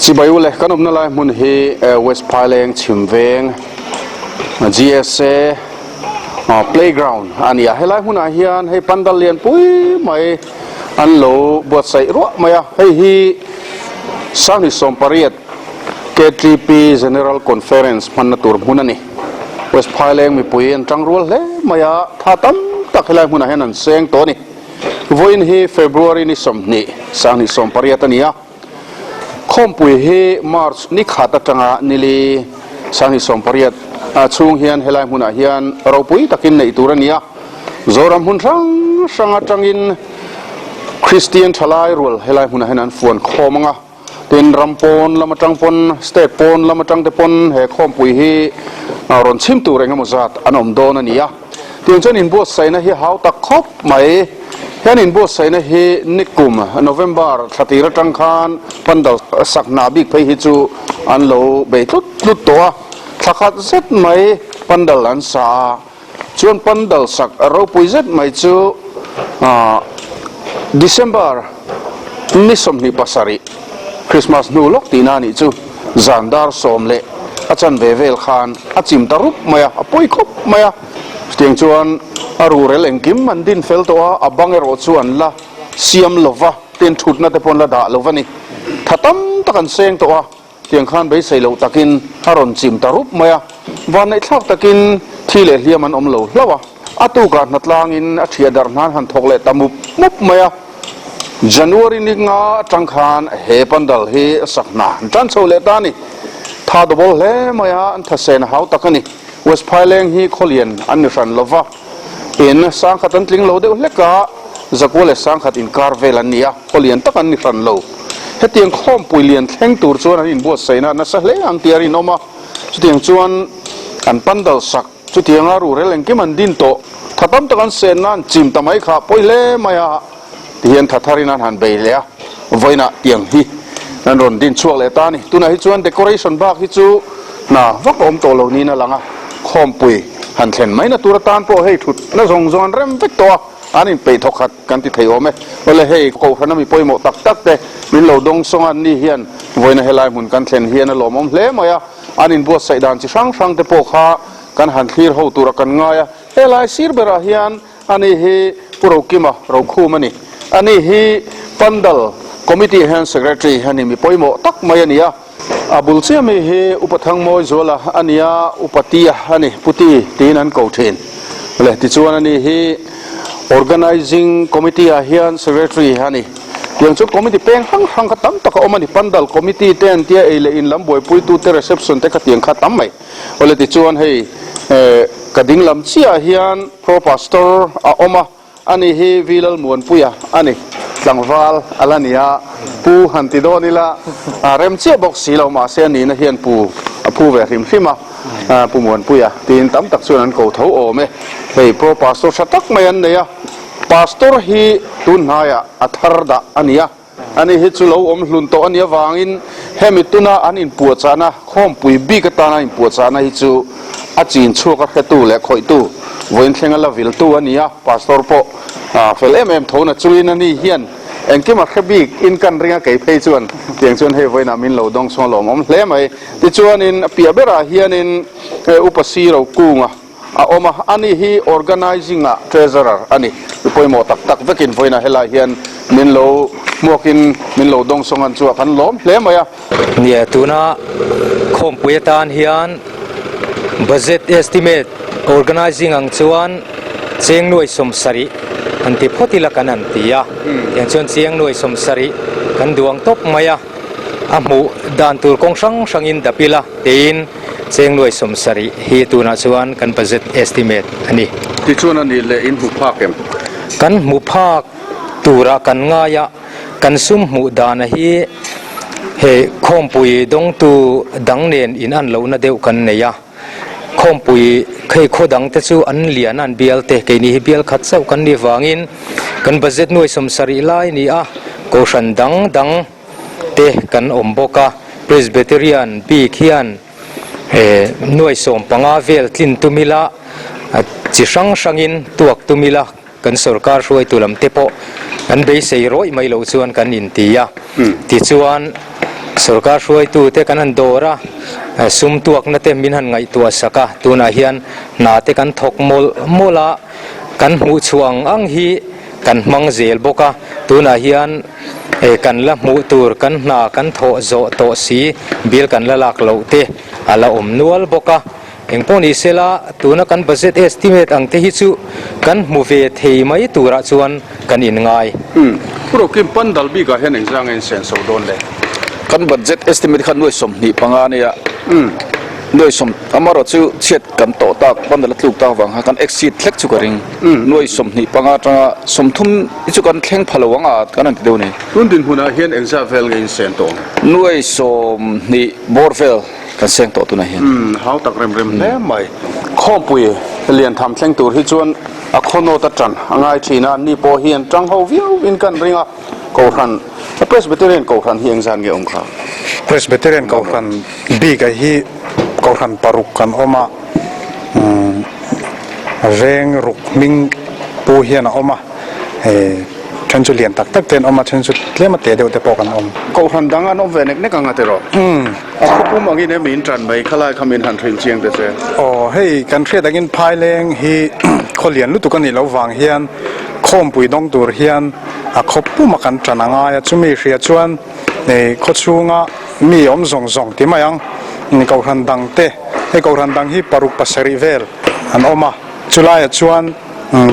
Chibai ule kan awmna lai hmun hi West Phaileng chhim veng GSA playground a ni a helai hmunah hian hei pandal lian pui mai an lo buatsaih ruah mai a hei hi Sanghnih 18 KTP General Conference hmanna tur hmun a ni West Phaileng mipui an tang rual hle mai a tha tam tak helai hmunah hian an seng tawh a ni. Vawiin hi February ni 20, Sanghnih 18 a ni a. Khawmpui hi March ni khat atanga nili Sanghnih 18 chhung hian helai hmunah hian ropui takin neih tur a ni a. Zoram hmun hrang hrang atangin Kristian thalai rual helai hmunah hian an fuan khawm ang a. Tin, ram pawn lam atang pawn, state pawn lam atang te pawn he khawmpui hi rawn chhim tur eng emaw zat an awm dawn a ni a. Tiang chuan inbuatsaihna hi hau tak khawp mai. Hian inbuatsaihna hi nikum November thla tir atang khan pandal sak hna bik phei hi chu an lo bei tlut tlut tawh a. Thla khat zet mai pandal an sa a. Chuan pandal sak ropui zet mai chu December ni 27, Christmas hnu lawk tihna a nih chu, zan dar sawm leh a chanve vel khan a chim ta rup mai a, a pawi khawp mai a. Chutiang chuan a ruhrel engkim an din fel tawh a, a bang erawh chu an la siam lova, tin thutna te pawh an la dah lova ni. Tha tam tak an seng tawh a. Tiang khan beisei loh takin a rawn chim ta rup mai a, vanneihthlak takin thi leh hliam an awm lo hlauh a. A tukah hnatlangin a thiah darh hnan han thawk leh ta mup mup mai a. January ni nga atang khan he pandal hi sak hna an tan chho leh ta a ni. Tha dawbawl hle mai a, an thasen a hau tak a ni. West Phaileng hi khawlian an ni hran lo va, in sangkhat an tling lo deuh hlek a, zakua leh sangkhat inkar vel an ni a. Khaw lian tak an ni hran lo. Hetiang khawmpui lian thleng tur chuan an inbuatsaihna nasa hle ang tih a rinawm a. Chutiang chuan an pandal sak, chutianga ruhrel engkim an din tawh, tha tam tak an senna an chim ta mai kha pawi hle mai a ti hian tha tharin an han bei leh a. Vawiinah tiang hi an rawn din chhuak leh ta a ni. Tunah hi chuan decoration bak hi chu hna vak a awm tawh lo niin a lang a. Khawmpui han thlen maina tur atan pawh hei thutna zawng zawng an rem vek tawh a, an inpeih thawkhat. Kan ti thei awm e. Awle hei, Kohhran a mi pawimawh tak tak te min lo dawng sawng a, ni hian vawiina helai hmun kan thlen hian a lawmawm hle mai a, an inbuatsaih dan chi hrang hrang te pawh kha kan han thlir ho tura kan ngai a. Helai sir berah hian ani hi Pu Rokima Rokhum a ni. Ani hi Pandal Committee hian Secretary a ni, mi pawimawh tak mai a ni a. A bul chiah mi hi Upa Thangmawi Zuala a ni a, Upa Tia a ni, Puti tiin an ko thin. Le tichuan a ni hi Organising Committee ah hian Secretary a ni. Tiang chu Committee peng hrang hrang kha tam tak a awm a ni. Pandal Committee te an tia ei leh in lam buaipuitu te reception te kha tiang kha tam mai. Awle tichuan hei ka ding lam chiah ah hian Pro Pastor a awm a. Ani hi Vi Lalmuanpuia a ni. Tlangval a la ni a, pu han ti dawn ila a rem chiah bawk si lo, mahse a nihna hian pu a phu ve hrim hrim a, Pu Muanpuia tiin tam tak chuan an ko tho awm e. Hei Pro Pastor tha tak mai an nei a, Pastor hi tun hnaiah a thar dah a ni a. Ani hi chu lo awm hlun tawh a nih avangin hemi tuna an inpuahchahna, khawmpui bik atana inpuahchahna hi chu a chin chhuak a hretu leh khawihtu, vawiin thlenga la viltu a ni a, Pastor pawh fel em em tho na chungin ani hian engkim a hre bik in kan ring a, kei phei chuan tiang chuan hei vawiinah min lo dawng chhung a lawmawm hle mai. Tichuanin a piah berah hianin Upa Siro Kunga, A awm a, ani hi Organising ah Treasurer a ni. Mi pawimawh tak tak vekin vawiinah helai hian min lo hmuakin min lo dawngsawng an chu a kan lawm hle mai a. Nia, tuna khawmpui atan hian Budget Estimate Organising ang chuan cheng nuai 70 an ti phawt ila kan han ti a, tiang chuan cheng nuai 70 kan duang tawp mai a, a hmuh dan tur kawng hrang hrangin dap ila tiin Cheng nuai 70 hi tunah chuan kan budget estimate a ni. Tichuan a nih leh in hmu phak em? Kan hmu phak tura kan ngai a, kan sum hmuh dana hi hei khawmpui dawngtu dang nen in an lohna deuh kan nei a. Khawmpui hei khaw dang te chu an lian a, an bial te, keini hi bial khat chauh kan nih vangin kan budget nuai 70 lai a ni a, kohhran dang dang, te kan awm bawk a, Presbyterian bik hian nuai 15 vel tlin tum ila, chi hrang hrangin tuak tum ila, kan sorkar hruaitu lam te pawh kan beisei rawih mai loh chuan kan inti a, tichuan. Sorkar hruaitute kan han dawr a, sum tuakna te min han ngaihtuah sak a, tunah hian hna te kan thawk mawlh mawlh a, kan hmuh chhuah ang ang hi kan hmang zel bawk a, tunah hian kan la hmuh tur kan hna kan thawh zawh tawh si bill kan la lak loh te a la awm nual bawk a. Engpawh ni sela, tuna kan budget estimate ang te hi chu kan hmu ve thei mai turah chuan kan inngai. Umm. Pu Rokim, Pandal bikah hian engzang a insenso dawn le? Kan budget estimate kha nuai 25 a nia. Umm. Nuai sawm, amarawh chu chhiat kan tawh tak, Pandal a tluk tak vang kha kan exceed hlek chu ka ring. Umm. Nuai 25 atanga 30 hi chu kan thleng pha lo ang a, kan han ti deuh a ni. Tun dinhmunah hian engzah vel nge insen tawh ang? Nuai 20 bawr vel. Kan seng tawh tunah hian. Umm, hau tak rem rem hle mai. Khawmpui lian tham thleng tur hi chuan a khaw nawt a tan a ngai thin a, ni pawh hi an tang ho viau in kan ring a, Kohhran, Presbyterian Kohhran hi engzat nge awm kha? Presbyterian Kohhran bik ah hi Kohhran paruk kan awm a, umm, veng ruk hming pu hian a awm a. Hei then chu lian tak tak te an awm a, then chu tlem a te deuh te pawh kan awm. Kohhran dang an awm ve nek nek ang a tiraw? A khawpum angin emi in tan mai khalai kha min han hrilh chiang ta che. Aw hei kan hriat angin Phaileng hi khaw lian lutuk a nih loh vang hian khawmpui dawng tur hian a khawpum a kan tan a ngai a, chumi hria chuan hei khaw chhunga mi awm zawng zawng ti mai ang kohhran dang te, hei kohhran dang hi paruk pasarih vel an awm a, chulaiah chuan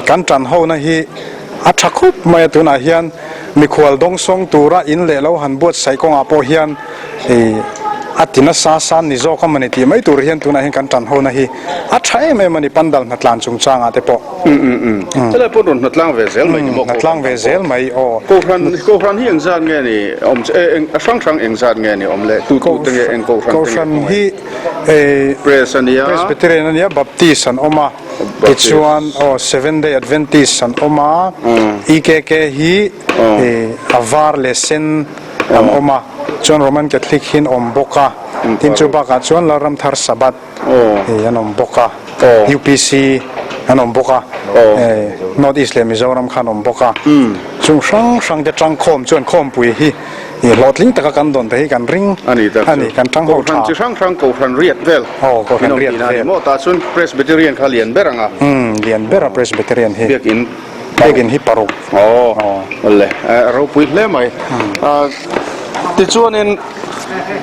Kan tan hona hi a tha khup mai a, tunah hian mikhual dawngsawng tura in leh lo han buatsaih kawngah pawh hian a ti nasa san ni zawk a mawni tih mai tur hian tunah hian kan tan hona hi a tha em em a ni, pandal hnatlan chungchangah te pawh. Helai pawh rawn hnatlang ve zel mai ni maw? Hnatlang ve zel mai aw. Kohhran Kohhran hi engzat nge ni awm a hrang hrang engzat nge ni awm le? Tu tu te nge eng kohhran te nge? Kohhran hi Press a nia. Presbyterian a nia, Baptist an awm a. Tichuan aw Seven Day Adventist an awm a, EKK hi a var leh sen an awm a, chuan Roman Catholic hi an awm bawk a, tin chu bakah chuan Lalramthar Sabbath hi an awm bawk a, UPC an awm bawk a, North East leh Mizoram kha an awm bawk a, chung hrang hrang te tangkhawm chuan khawmpui hi I hlawhtling taka kan dawn te hi kan ring a ni, kan tang ho tha. Kohhran chi hrang hrang Kohhran riat vel. Aw, Kohhran riat vel. Maw tah chuan Presbyterian kha lian ber ang a. Umm, lian ber a Presbyterian hi. Biakin. Biakin hi paruk. Aw, awle, a ropui hle mai. Tichuanin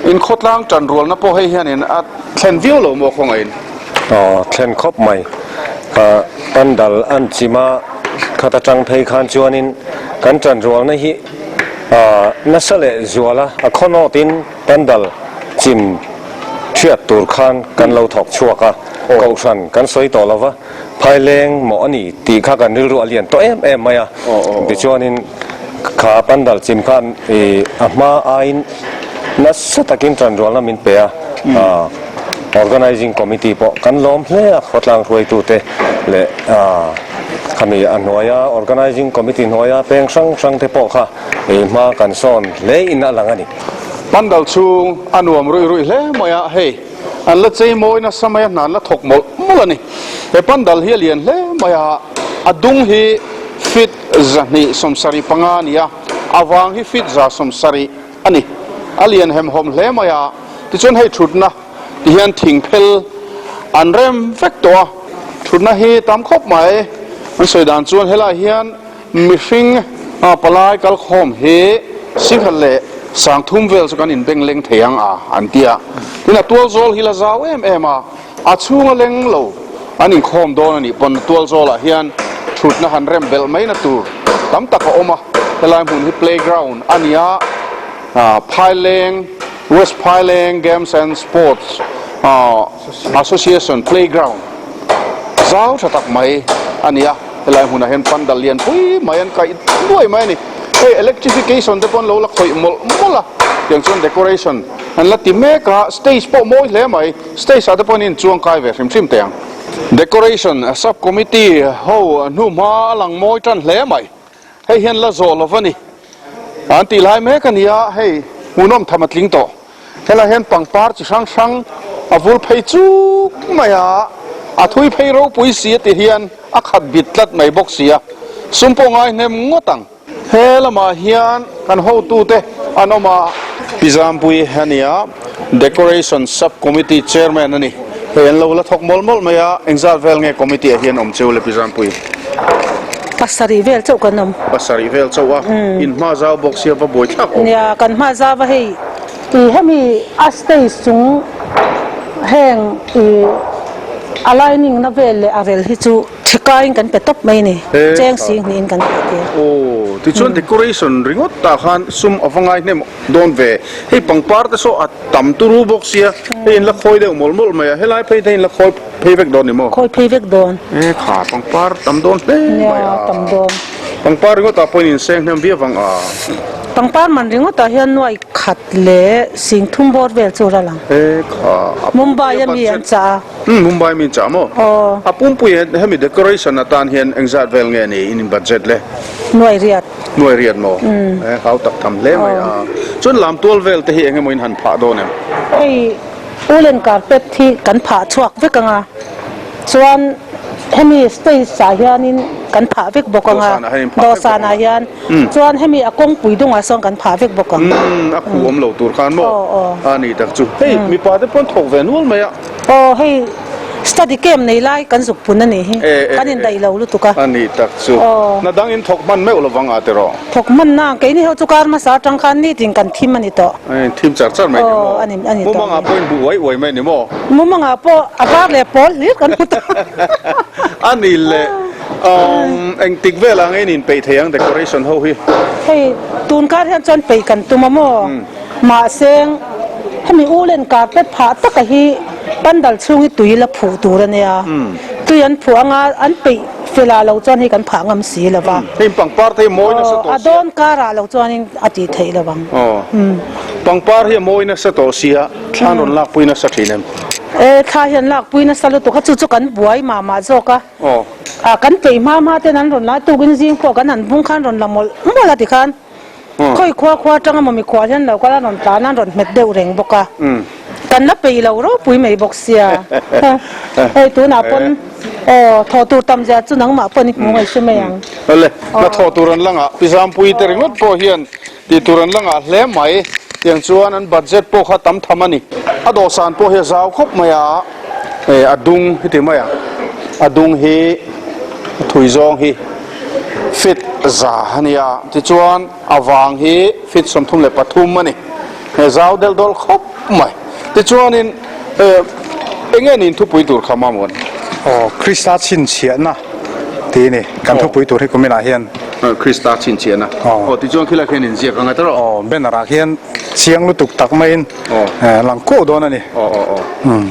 in khawtlang tan rualna pawh hei hianin a thlen viau lo maw khawngaihin? Aw, thlen khawp mai. Pandal an chim a, khat atang phei khan chuanin kan tan rualna hi Nasa leh zuala a khawnawtin pandal chim thiat tur khan kan lo thawk chhuak a, kohhran kan sawi tawh lova, phaileng maw a ni tih kha kan rilru a lian tawh em em mai a, tichuanin kha pandal chim khan a hma aiin nasa takin tanrualna min pe a, Organizing Committee pawh kan lawm hle a, khawtlang hruaitute leh Khami a hnuaia Organizing Committee hnuaia peng hrang hrang te pawh kha ei hma kan sawn hle in a lang a ni. Pandal chhung a nuam ruih ruih hle mai a, hei an la chei mawi nasa mai a, hna an la thawk mawlh mawlh a ni. He pandal hi a lian hle mai a, a dung hi feet 275 a ni a, a vang hi feet 170 a ni. A lian hemhawm hle mai a, tichuan hei thutna Ti hian thingphel an rem vek tawh a, thutna hi tam khawp mai. An sawi dan chuan helaiah hian mihring palai kalkhawm hi singkhat leh sangthum vel chu kan inbeng leng thei ang a an ti a. Tin a tual zawl hi la zau em em a, a chhunga leng lo an inkhawm dawn a nih pawn a tual zawlah hian thutna han rem belh mai na tur tam tak a awm a. Helai hmun hi playground a ni a, Phaileng. West Phaileng Games and Sports Association Playground zau tha tak mai a ni a, helai hmunah hian pandal lian pui mai an kaih nuai mai a ni. Hei electrification te pawh an lo la khawih mawlh mawlh a, tiang chuan decoration an la ti mek a, stage pawh mawi hle mai, stage ah te pawh an inchuang kai ve hrim hrim teh ang. Decoration sub committee ho hnuhma a lang mawi tan hle mai, hei hian la zawh lo va ni. An tih lai mek a ni a, hei hmuhnawm tham a tling tawh. Helaiah hian pangpar chi hrang hrang a vul phei chuk mai a, a thui phei ropui si a ti hian a khat bit tlat mai bawk si a, sum pawh ngai hnem ngawt ang. He lamah hian kan hotute an awm a. Pi Zampuii a ni a, Decoration Sub Committee Chairman a ni. Hei an lo la thawk mawlh mawlh mai a, engzat vel nge committee ah hian awm cheu le Pi Zampuii? Pasarih vel chauh kan awm. Pasarih vel chauh a, in hma zau bawk sia va buai thlak awm. Nia, kan hma zau a hei. I hemi a stage chung heng i a lining na vel leh a rel hi chu thikaiin kan pe tawp mai a ni, cheng sing hnihin kan pe tir. Aw, tichuan decoration ringawt tah khan sum a va ngai hnem dawn ve, hei pangpar te saw a tam turu bawk sia, hei in la khawi deuh mawlh mawlh mai a, helai phei te in la khawi phei vek dawn ni maw? Khawi phei vek dawn. E kha pangpar tam dawn hle mai a. Nia, tam dawn. Pangpar ringawt ah pawhin in seng hnem viau vang a. Pangpar man ringawt ah hian nuai khat leh sing thum bawr vel chu ral ang. E kha a Mumbai a mi an chah a. Umm Mumbai mi an chah maw? Aw. A pumpui hian hemi decoration atan hian engzat vel nge ni in in budget le? Nuai riat. Nuai riat maw? E hau tak tham hle mai a. Chuan lamtual vel te hi eng emaw in han phah dawn em? Hei Woolen carpet hi kan phah chhuak vek ang a, chuan hemi stage ah hianin kan phah vek bawk ang a, dawhsan ah hian, chuan hemi a kawngpui dungah sawn kan phah vek bawk ang. Umm a khuh awm lo tur khan maw? A ni tak chu. Hei mipa te pawh an thawk ve nual mai a. Aw hei study camp nei lai kan zuk pun a nih hi, kan indaih lo lutuk a. A ni tak chu. Hna dang in thawk hman meuh lovang a tiraw? Thawk hman na, keini ho chu kar hmasa atang khan nitin kan thim a ni tawh. A thim char char mai ni maw? Aw, a ni, a ni tawh. Mumangah pawh in buh uai uai mai ni maw? Mumangah pawh a var leh pawl hlir kan hmu tawh. A ni le, umm engtik velah nge in inpeih thei ang decoration ho hi? Hei, tun kar hian chuan peih kan tum a maw? Mahse, hemi ulen carpet phah taka hi pandal chhung hi tui la phuh tur a nia. Tui an phuh anga an peih felah lo chuan hei kan phah ngam si lo va. Hei pangpar te hi mawi nasa tawh sia. A dawn karah lo chuanin a tih theih lo ang. Aw, pangpar hi a mawi nasa tawh sia, thla an rawn lakpui nasa thin em? E, thla hi an lakpui nasa lutuk a, chu chu kan buai mah mah zawk a. Aw. Kan peih hma hma ten an rawn la, tukin zing pawh kan han bung khan rawn la mawlh mawlh a tikhan. Khawi khua khua atanga maw mikhual hian lo kal a rawn tlan a, an rawn hmet deuh reng bawk a. Kan la peih lo ropui mai bawk sia. Hei tunah pawn aw thawh tur tam zia chu nangmah pawn i hmu ngaih hre mai ang. Awle, hna thawh tur an la ngah. Pi Zampuii te ringawt pawh hian tih tur an la ngah hle mai. Tiang chuan an budget pawh kha tam tham a ni. A dawhsan pawh hi a zau khawp mai a, a dung hi ti mai ang. A dung hi a thui zawng hi. Feet za a ni a, tichuan a vang hi feet 33 a ni. He zau delh dawlh khawp mai. Tichuanin eng nge niin thupui tur kha Mamuan? Aw, Krista chhinchhiahna tih a ni. Kan thupui tur hi kuminah hian. Krista chhinchhiahna. Aw, tichuan khilai khian inziak ang e tawrh. Aw, banner ah khian chiang lutuk tak maiin lang kuau dawn a ni. Aw, aw, aw.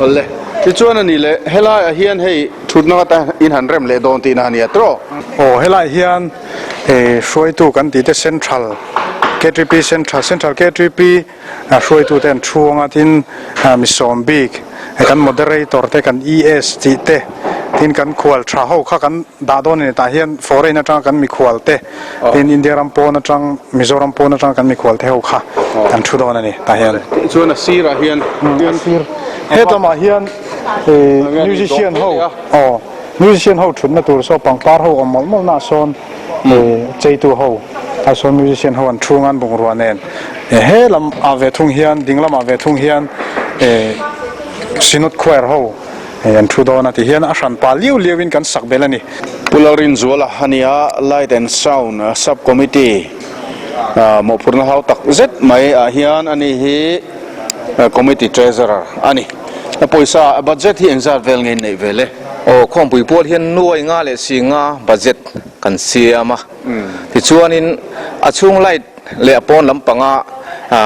Awle. Tichuan a ni le, helaiah hian hei. Thutna ata in han rem leh dawn tihna a nia tawh. Aw helaiah hian hruaitu kan tih te Central KTP Central Central KTP hruaitu te an thu anga tin mi sawm bik kan moderator te kan ES tih te tin kan khual tha ho kha kan dah dawn a ni tah hian foreign atanga kan mikhual te tin India ram pawn atang Mizoram pawn atanga kan mikhual te ho kha an thu dawn a ni tah hian. Chuan a sirah hian Hetlama hian Musician ho aw musician ho thutna tur saw pangpar ho awm mawlh mawlh na sawn cheitu ho ah sawn musician ho an thu ngan bungrua nen he lam ah ve thung hian ding lamah ve thung hian synod choir ho an thu dawn a ti hian a hran pa liau liau in kan sak belh a ni. Pu Lalrinzuala a nia Light and Sound Sub Committee mawhphurhna hau tak zet mai ah hian ani hi Committee Treasurer a ni. A pawisa budget hi engzat vel nge in neih ve le? Aw, khawmpui pual hian nuai nga leh si nga budget kan siam a. Tichuanin a chhung light leh a pawn lampanga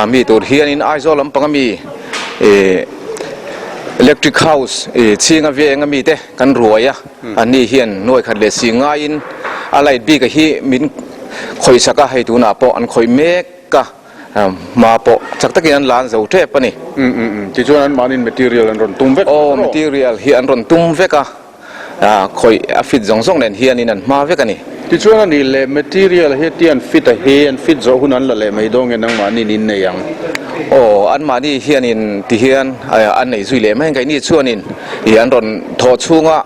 mi tur hianin Aizawl lampanga mi electric house chhinga venga mite kan ruai a. Anni hian nuai khat leh si ngaiin a light bik a hi min khawihsak a, hei tunah pawh an khawih mek a. Hma pawh chak takin an lan zo tep a ni. Umm umm umm tichuan an mahniin material an rawn tum vek. Aw material hi an rawn tum vek a, khawih a fit zawng zawng nen hianin an hma vek a ni. Tichuan a nih leh material hi ti an fit a hi an fit zawh hun an la leh mai dawn nge nangmahni in nei ang? Aw, anmahni hianin ti hian an nei zui leh mai ang keini chuanin ih an rawn thawh chhunga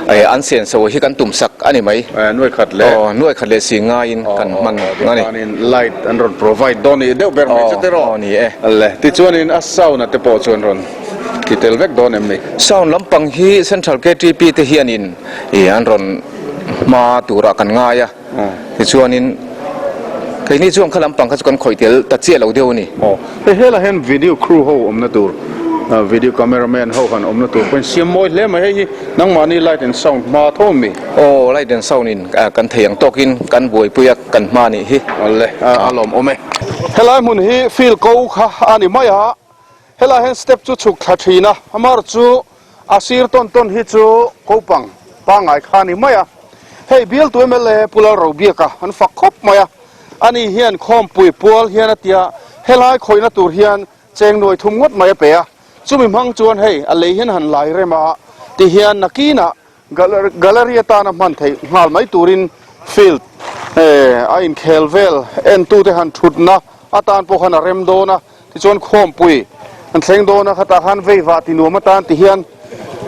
ih an senso hi kan tum sak a ni mai. Nuai khat leh. Aw, nuai khat leh si ngaiin kan hman a ni. Tichuanin light an rawn provide dawn nih deuh ber mai chu tiraw? Aw, ni e. Le, tichuanin a sound a te pawh chu an rawn ti tel vek dawn em ni? Sound lampang hi Central KTP te hianin ih an rawn hma turah kan ngai a, tichuanin keini chuan kha lampang kha chu kan khawih tel ta chiah lo deuh a ni. Aw, hei helah hian video crew ho awmna tur, video camera man ho han awmna tur pawhin siam mawi hle mai, hei hi nangmahni light and sound hma tho mi? Aw, light and sound in kan thei ang tawkin kan buaipui a, kan hma nih hi. Awle, a lawmawm e. Helai hmun hi field ko kha a ni mai a, helai hian step chu chhuk thla thin a, amar chu A sir tawn tawn hi chu kopang pangngai kha a ni mai a, hei bialtu mla Pu Lalrobiaka an fak khawp mai a, ani hian khawmpui pual hian a tia helai khawihna tur hian cheng nuai thum ngawt mai a pe a, chumi hmang chuan hei a lei hian han lai rem a ti hian nakinah gallery atana hman theih nghal mai turin field a inkhel vel entute han thutna atan pawh khan a rem dawn a. Tichuan khawmpui an thleng dawn a, khatah khan veivah ti nuam atan ti hian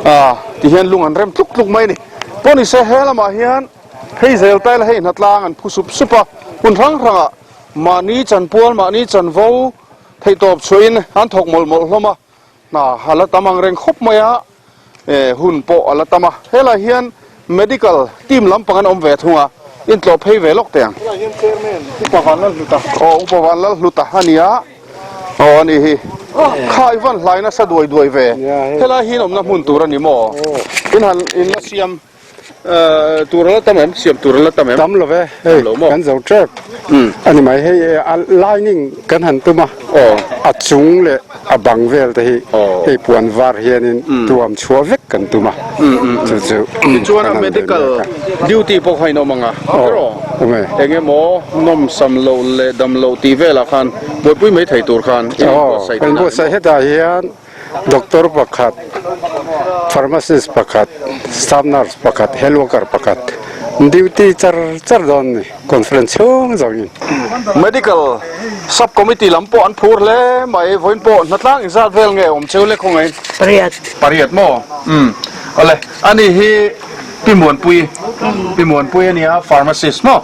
ah ti hian lung an rem tluk tluk mai a ni. Pawh ni se he lamah hian phei zel ta ila hei hnatlang an phu sup sup a, hmun hrang hrangah mahni chanpual mahni chanvo theihtawp chhuahin an thawk mawlh mawlh hlawm a, hna a la tam ang reng khawp mai a. Hun pawh a la tam a, helai hian medical team lampang an awm ve thung a, intlawh phei ve lawk teh ang. Helai hian chairman Upa Vanlalhluta. Aw Upa Vanlalhluta a ni a, aw a ni hi. Kha i van hlai nasa duai duai ve, helai hi in awmna hmun tur a ni maw? In han in la siam. Tur a la tam em? Siam tur a la tam em? Tam lo ve, hei kan zo tep a ni mai. Hei a lining kan han tum a, a chung leh a bang vel te hi hei puan var hianin tuam chhuah vek kan tum a, chu chu Tichuan a medical duty pawh kha in awm ang a, tiraw? Awm e. Eng emaw nawmsam loh leh dam loh tih velah khan buaipui mai thei tur khan in inbuatsaih Kan buatsaih hetah hian Doctor pakhat, pharmacist pakhat, staff nurse pakhat, health worker pakhat duty char char dawn ni conference chhung zawngin. Medical sub committee lam pawh an phur hle mai, vawiin pawh hnatlang inzat vel nge awm cheu le khawngaih? Pariat. Pariat maw? Umm awle, ani hi Pi Muanpui, Pi Muanpui a nia pharmacist maw?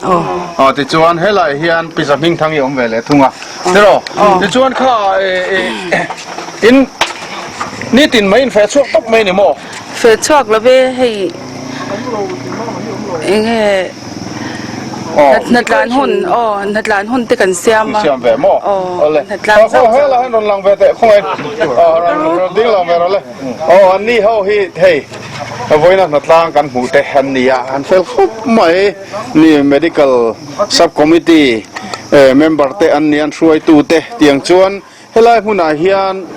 Aw tichuan helaiah hian Pi Zahmingthang i awm ve leh thung a. Tiraw? Tichuan kha in nitin mai in feh chhuak tawp mai ni maw? Feh chhuak lo ve hei enge hnatlan hun aw hnatlan hun te kan siam a. Siam ve maw? Awle. Hnatlan zauh zauh. Helai hian rawn lang ve teh khawngaih. Rawn ding lang ve rawh le. Aw an ni ho hi hei vawiina hnatlang kan hmuh te an ni a, an fel khawp mai ni medical sub committee member te an ni an hruaitu te tiang chuan helai hmunah hian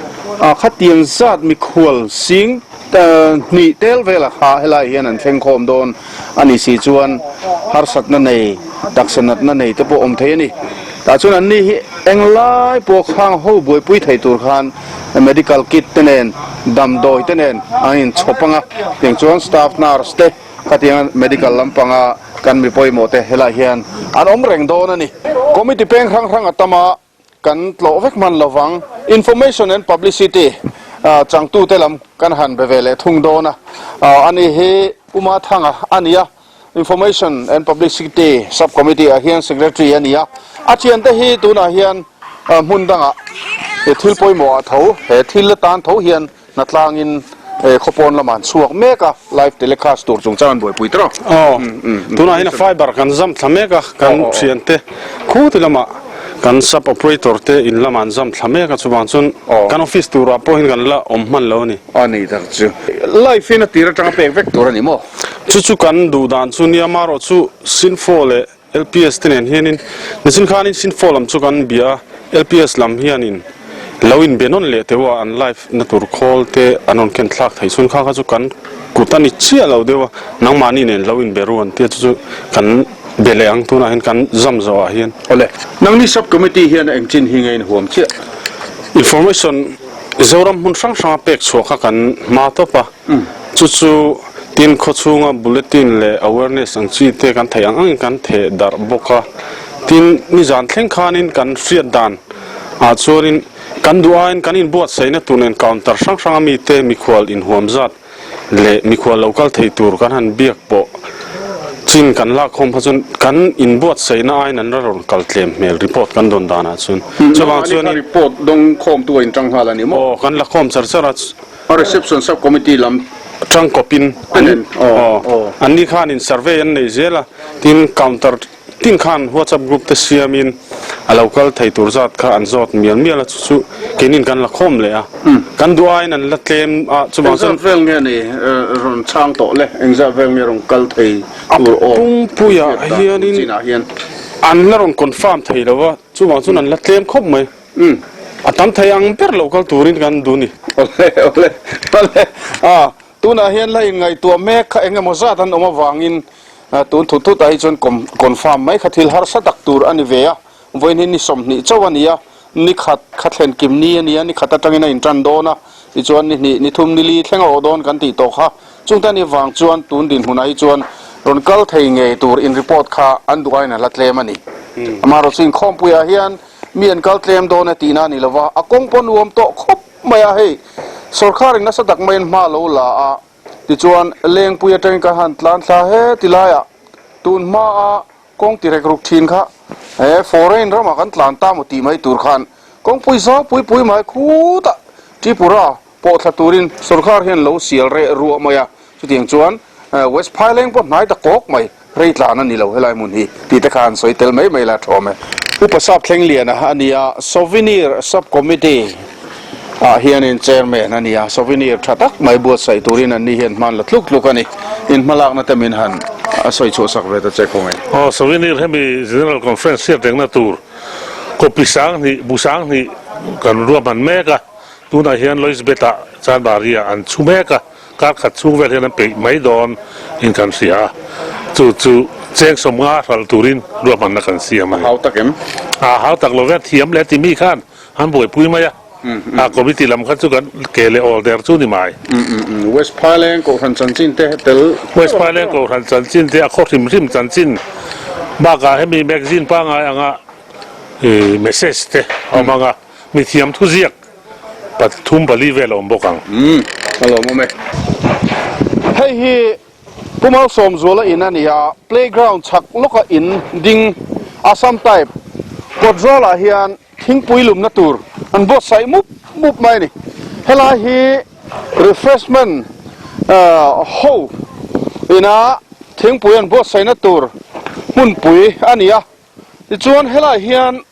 khatiang zat mikhual sing hnih tel velah kha helai hian an thleng khawm dawn a ni si chuan harsatna nei taksa natna nei te pawh awm thei a ni tah chuan an ni hi englai pawh khang ho buaipui thei tur khan medical kit te nen damdawi te nen an inchhawp ang a tiang chuan staff nurse te Khatianga medical lampanga kan mi pawimawh te helaiah hian an awm reng dawn a ni. Committee peng hrang hrang a tam a, kan tlawh vek hman lovang. Information and Publicity changtute lam kan han be ve leh thung dawn a. Ani hi Uma Thanga a ni a, Information and Publicity Sub Committee ah hian Secretary a ni a. A thiante hi tunah hian hmun dangah thil pawimawh ah tho, he thil atan tho hian Hnatlangin khawpawn lamah an chhuak mek a, live telecast tur chungchang an buaipui tawh. Aw, tunah hian fiber kan zam thla mek a, kan thiante khuti lamah kan sub operator te in lamah an zam thla mek a, chuvang chuan kan office turah pawh hian kan la awm hman lo a ni. A ni tak chu. Live in a tir atanga pek vek tur a ni maw? Chu chu kan duh dan chu nia, amaherawhchu Sinfo leh LPS te nen hianin nichin khanin Sinfo lam chu kan bia a, LPS lam hianin lo inbe nawn leh teuh a, an live na tur khawl te an rawn ken thlak thei chhun kha kha chu kan kut a ni chiah lo deuh a, nangmahni nen lo inbe ru an tia chu chu kan be leh ang tunah hian kan zam zawhah hian. Awle, nangni sub committee hian eng chin hi nge in huam chiah? Information Zoram hmun hrang hranga pek chhuah kha kan hma tawp a, chu chu. Tin, khawchhunga bulletin leh awareness ang chi te kan theih ang angin kan theh darh bawk a. Tin, nizan thleng khanin kan hriat dan ah chuanin kan duh aiin kan inbuatsaihna tur nen counter hrang hrang a mite mikhual inhuam zat leh mikhual lo kal thei tur kan han biak pawh chin kan lak khawm kha chuan kan inbuatsaihna aiin an la rawn kal tlem hmel report kan dawn danah chuan. Chuvang chuanin. Report dawng khawmtu a inṭang nghal a ni maw? Aw, kan la khawm char char a. A reception sub committee lam tang kawpin an aw an ni khanin survey an nei zel a, tin counter tin khan whatsapp group te siamin a lo kal thei tur zat kha an zawt mial mial a, chu chu keinin kan la khawm leh a, kan duh aiin an la tlem a, chuvang chuan. Engzat vel nge ni rawn chhang tawh le, engzat vel nge rawn kal thei tur awm Pumpuiah hianin an la rawn confirm thei lo va, chuvang chuan an la tlem khawp mai. Umm, a tam thei ang ber lo kal turin kan duh ni. Awle, awle, awle. A, tunah hian la inngaihtuah mek kha eng emaw zat an awm avangin tun thut thutah hi chuan confirm mai kha thil harsa tak tur a ni ve a. Vawiin hi ni 20 chauh a ni a, ni khat kha thlen kim ni a ni a, ni khat atangin a intan dawn a, tichuan ni hnih, ni thum, ni li thleng a awh dawn kan tih tawh kha. Chungte a nih vang chuan tun dinhmunah hi chuan rawn kal thei ngei tur in report kha an duh aiin a la tlem a ni. Amaherawhchu inkhawmpuiah hian Mi an kal tlem dawn e tihna a ni lova, a kawng pawh nuam tawh khawp mai a, hei sawrkharin nasa tak maiin hma lo la a, tichuan Lengpui atangin kan han tlan thla he ti laiah tun hmaa kawng ti rek ruk thin kha he foreign ramah kan tlan ta maw tih mai tur khan kawngpui zau pui pui mai khutah Tripura pawh thla turin sawrkhar hian lo sial reh ruah mai a, chutiang chuan West Phaileng pawh hnai ta kawk mai, rei tlan a ni lo helai hmun hi tih te kha an sawi tel mai mai la thawm e. Upa Sap Thlengliana a ni a, Souvenir Sub Committee ah hianin Chairman a ni a, Souvenir tha tak mai buatsaih turin an ni hian hman la tluk tluk a ni. In hmalakna te min han sawi chhuah sak ve ta che khaw nge. Aw, Souvenir hemi General Conference hriat rengna tur copy 2000, bu 2000 kan ruahman mek a. Tunah hian Loisbet-ah Chanbari-ah an chhu mek a, kar khat chhung vel hian an peih mai dawn in kan hria a, chu chu cheng 50 hralh turin ruahmanna kan siam a ni. A hau tak em? A hau tak lo ve, thiam leh timi khan an buaipui mai a, a committee lam kha chu kan ke leh awl der chu ni mai. West Phaileng Kohhran chanchin te tel. West Phaileng Kohhran chanchin te a khaw hrim hrim chanchin bakah hemi magazine pangngai anga message te a awm ang a. Mithiam thuziak 3 4 vel a awm bawk ang. Umm, a lawmawm e. Hei hi Pu Malsawmzuala in a ni a, playground chhak lawka in ding Assam type kawt zawlah hian thingpui lumna tur an buatsaih mup mup mai a ni. Helai hi refreshment ho ina thingpui an buatsaihna tur hmunpui a ni a, tichuan helai hian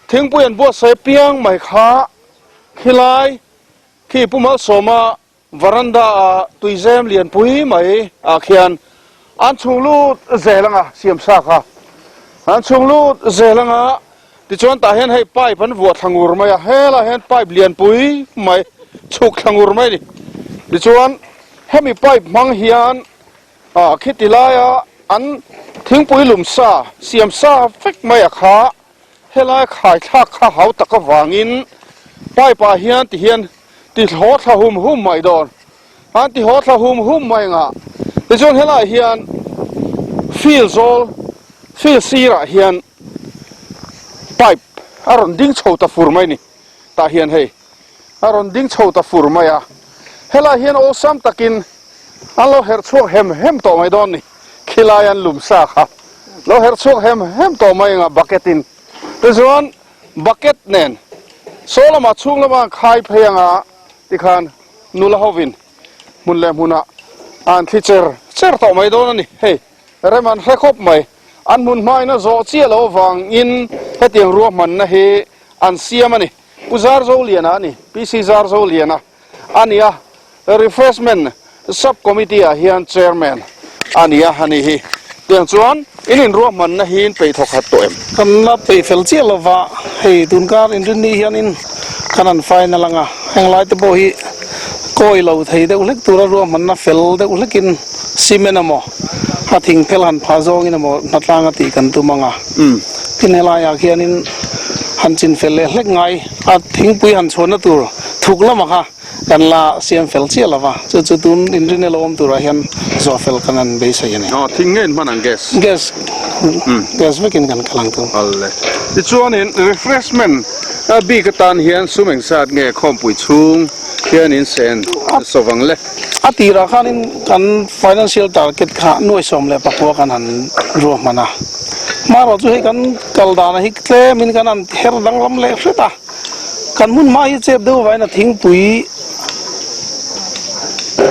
Thingpui an buatsaih piang mai kha khilai khi Pu Malsawma varanda ah tuizem lianpui mai ah khian an chhung lut zel anga siam sa kha an chhung lut zel anga tichuan tah hian hei pipe an vuah thla ngur mai a helaiah hian pipe lianpui mai chhuk thla ngur mai a ni tichuan hemi pipe hmang hian ah khiti laia an thingpui lum sa siam sa vek mai a kha Helai khaithlak kha hau tak avangin pipe ah hian ti hian ti hlaw thla hum hum mai dawn. An ti haw thla hum hum mai ngah. Tichuan helai hian field zawl, field sirah hian pipe a rawn ding chho ta fur mai ni. Tah hian hei a rawn ding chho ta fur mai a. Helai hian awlsam takin an lo herh chhuak hem hem tawh mai dawn ni. Khilai an lum sa kha lo herh chhuak hem hem tawh mai anga bucket in tichuan bucket nen saw lamah chhung lamah an khai phei anga tikhan nula hovin hmun leh hmunah an thli cher cher tawh mai dawn a ni. Hei rem an hre khawp mai an hmun hmain a zawh chiah loh avangin hetiang ruahmanna hi an siam a ni. Pu Zarzoliana a ni, PC Zarzoliana a ni a. Refreshment Sub Committee ah hian Chairman a ni a, ani hi tiang chuan in inruahmanna hi in peih thawk khat tawh em? Kan la peih fel chiah lova, hei tunkar inrinni hianin kan han final ang a, henglai te pawh hi kawi lo thei deuh hlek tura ruahmanna fel deuh hlekin cement emaw a thing phel han phah zawngin emaw hnatlang a tih kan tum ang a, tin helaiah khianin han chin fel leh hlek ngai a thingpui han chhuahna tur thuk lamah kha. Kan la siam fel chiah lo va, chu chu tun inrin elo awm turah hian zawh fel kan han beisei a ni. Aw, thing nge in hman ang gas? Gas, gas vekin kan kal ang tun. Awle. Tichuanin refreshment bik atan hian sum engzat nge khawmpui chhung hian in sen sawvang le? A tirah khanin kan financial target kha nuai 19 kan han ruahman a. Hmarawh chu hei kan kal danah hi tlemin kan han her danglam leh hret a. Kan hmun hma hi chep deuh avangin a thingpui